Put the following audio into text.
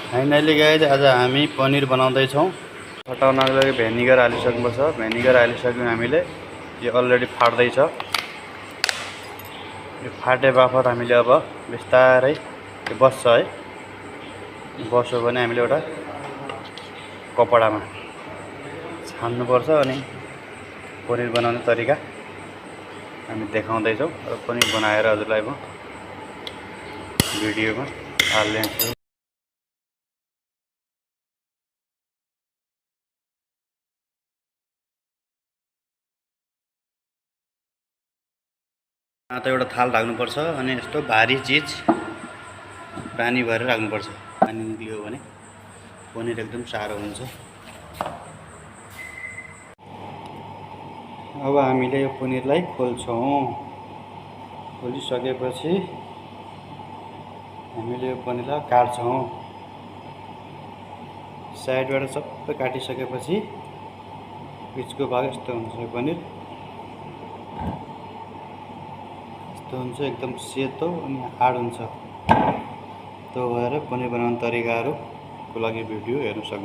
Finally guys आज हामी पनिर बनाउँदैछौँ। फटाउनको लागि भेनिगर हालिसक्नुपर्छ। भेनिगर हालिसक्यौँ हामीले। यो अलरेडी फाट्दैछ। यो फाटे बापत हामीले अब बिस्तारै यो बस्छ है। बस्यो भने हामीले एउटा कपडामा छान्नुपर्छ अनि पनिर बनाउने तरिका हामी देखाउँदैछौँ र पनिर बनाएर हजुरलाई म भिडियोमा हाल्नेछु। त एउटा थाल राख्नुपर्छ अनि यस्तो भारी चिज पानी भरेर राख्नुपर्छ। पानी निक्लियो भने पनिर एकदम साह्रो हुन्छ। अब हामीले यो पनिरलाई खोल्छौँ। खोलिसकेपछि हामीले यो पनिरलाई काट्छौँ। साइडबाट सबै काटिसकेपछि बिचको भाग यस्तो हुन्छ। यो पनिर यस्तो हुन्छ, एकदम सेतो अनि हार्ड हुन्छ। त्यो भएर पनिर बनाउने तरिकाहरूको लागि भिडियो हेर्न सक्नुहुन्छ।